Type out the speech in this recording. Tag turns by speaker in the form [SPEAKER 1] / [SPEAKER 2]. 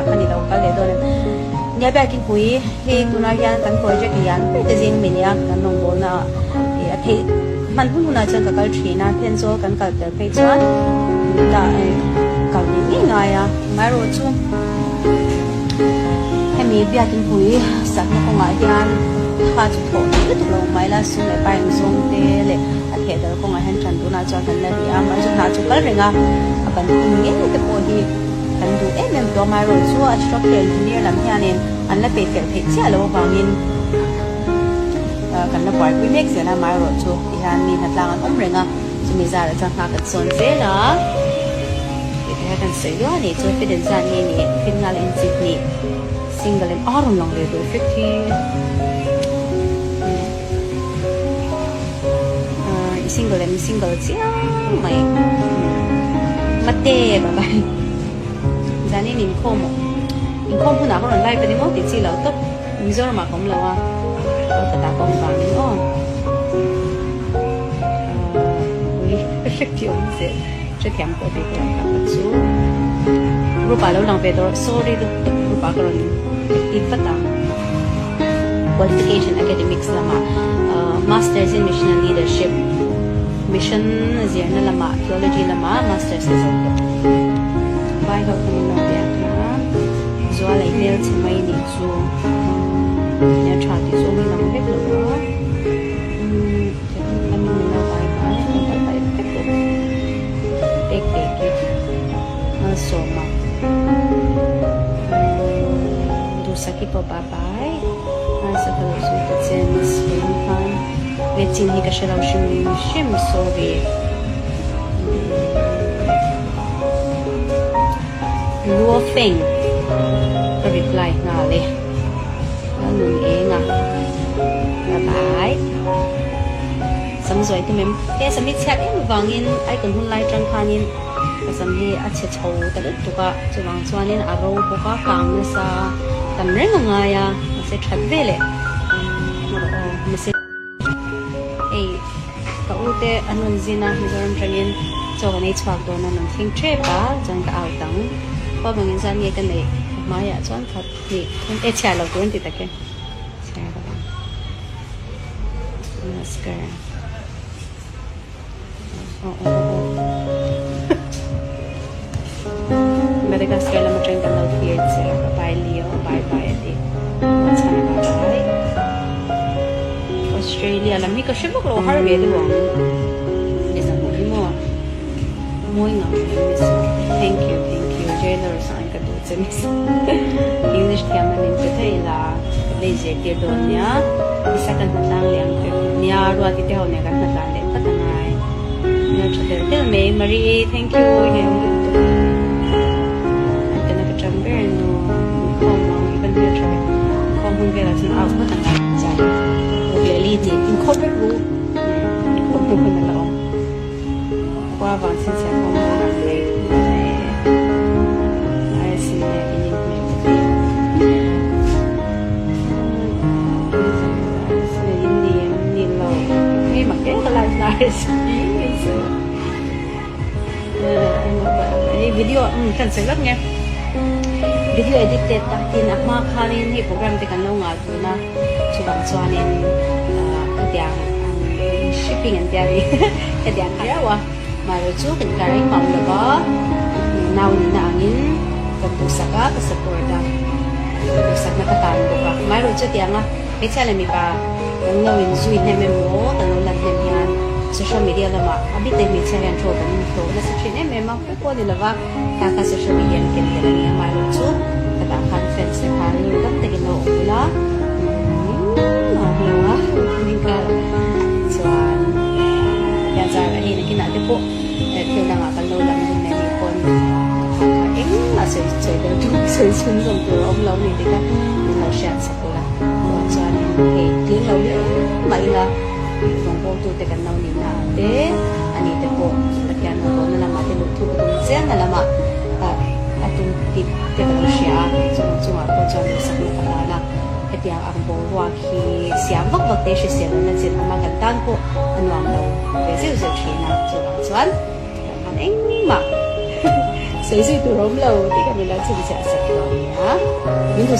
[SPEAKER 1] ah khan i lo kal leh dawn em? Nia biakin pui hei tunah hian kan project lian ber te zing mi nia kan rawngbawlna ah ih a theih hman hun hunah chuan ka kal thin a, Thenzawl kan kal tel phei chuan dah kal ngei ngei ngai a, amaherawhchu hemi biakin pui sakna kawngah hian tha chu thawh theih lutuk lo mai la, sum leh pai ang zawng te leh a theh dal kawngah hian tan tunah chuan kan la ri a, amaherawhchu hna chu kal reng a, a ban hun ngei te pawh hi kan duh em em tawh amaherawhchu a structure engineer lam hianin an la peih fel theih chiah loh avangin kan la buaipui mek zel a, amaherawhchu tihian mi hnatlang an awm reng a, chumi zarah chuan hna kan sawn zel a, tih te hian kan sawi luah a nih chu fit in zan nge ni fit nghal in chip nih single in a rawn lang leh duh effect hi i single em single chiang mai mate bye bye zanin inkhawm inkhawm hunah ka rawn live a ni maw tih chi lo tawp Mizoramah ka awm lo a Kolkata ka awm vangin aw ui effect hi awm zel hrethiam pawh tih ka rawn kal ka chu group ah lo lang ve tawh sorry lutuk group ah ka rawn active vat ang qualification academics lamah masters in missional leadership mission zirna lamah theology lamah masters ka zo tawh vai ho khan in lo biak a zual a i hmel chhe mai nih chu hmel tha tih zawng hi lang vek lo a Pek pek i malsawma duhsak i pawh bye bye hmasa ka lo zui ta che miss eng khan nge chin hi ka hre lo hrim hrim sorry Luo Feng ka reply nghal e Lalnun eng a bye bye. Sam zuai tum em? He sam hi chhiat em avangin icon hun lai atang khanin ka sam hi a chhe chho ta lutuk a, chuvang chuanin a ro bawk a, kang nasa tam reng a ngai a, mahse that ve leh erawh aw message hei ka u te an rawn zin a Mizoram atangin chaw kan ei chhuak dawn a an rawn thleng tep a chuan ka out ang khua vangin zan nge ka neih ka hmaiah chuan khat hnih thum e chhiar lo tur an ti tak e chhiar lo ang. Mascara. Oh, oh, oh, oh. Madagascar lama tang kan lo thlir che. Bye Leo, bye bye ati. Chana bye bye. Australia lam hi ka hre vak lo har ve deuh ang. Ni zang hi mo. Moi ngam mai miss. Thank you, thank you. Jailer sang ka duh che miss. English thiam na min pe thei la. Ka lei zirtir dawn nia. Isa kan hnatlang leh ang tir nia Ruati te ho nen kan hnatlan leh phawt a ngai. Hmel tha tel tel mai Marie thank you i hei awm lutuk. An kana ka tang ber nu inkhawm ang i van hmel tha ve. Inkhawm hun velah chuan out phawt a ngai. Zan ruk leh li hnih inkhawm vek ru. Inkhawm hun hun a la awm. Khua vang chhinchhiah pawh mawi lang mai e sin leh in inhmeh ka ti. In ni em ni lo ngei mak hle ka live na hei video kan sawi lawk nge video edited tak tin a hma khanin hei program te kan lo ngah dun a chuvang chuanin khatiang shipping an tia ni khatiang kha riau a mahlo chu kan kar engmah awm lova nau nihna angin kan duhsak a ka support a duhsakna ka tan bawk a mahlo chu tianga hmeichhia leh mipa kan lo inzui hnem emaw kan lo lan hnem hian social media lamah a bik te hmeichhia hian thu kan inhlawh nasa thin em em a pawh pawh a ni lova kha kha social media an ken tel a ni a mahlo chu ka tah khan fans te khan rilru dam takin lo awm ula umm a awm lo a min kar chuan Pathian zar a hei nakinah te pawh thil dangah kan lo lam dun leh nih pawn kha kha engmah sawi sawi tel tur sawi chhun zawm tur a awm lo ni tih kha min lo hriat sak ula chuanin hei tling lo hle mah ila Rawngbawltute kan lo nihna ah te, ani te pawh Pathian rawngbawlna lamah te luh thu ka tum chianna lamah a tum tih te ka lo hria a, chungah chungah pawh chuan duhsakna ka hlan a, hetiang ang boruak hi siam vak vak te hrisel lohna chin awm a, kan tan pawh a nuam lo ve zeuh zeuh thin a, chuvang chuan kan han engmah. Sawi zui tur a awm lo tih kha min lo chhinchhiah sak dawn nia. Min duh.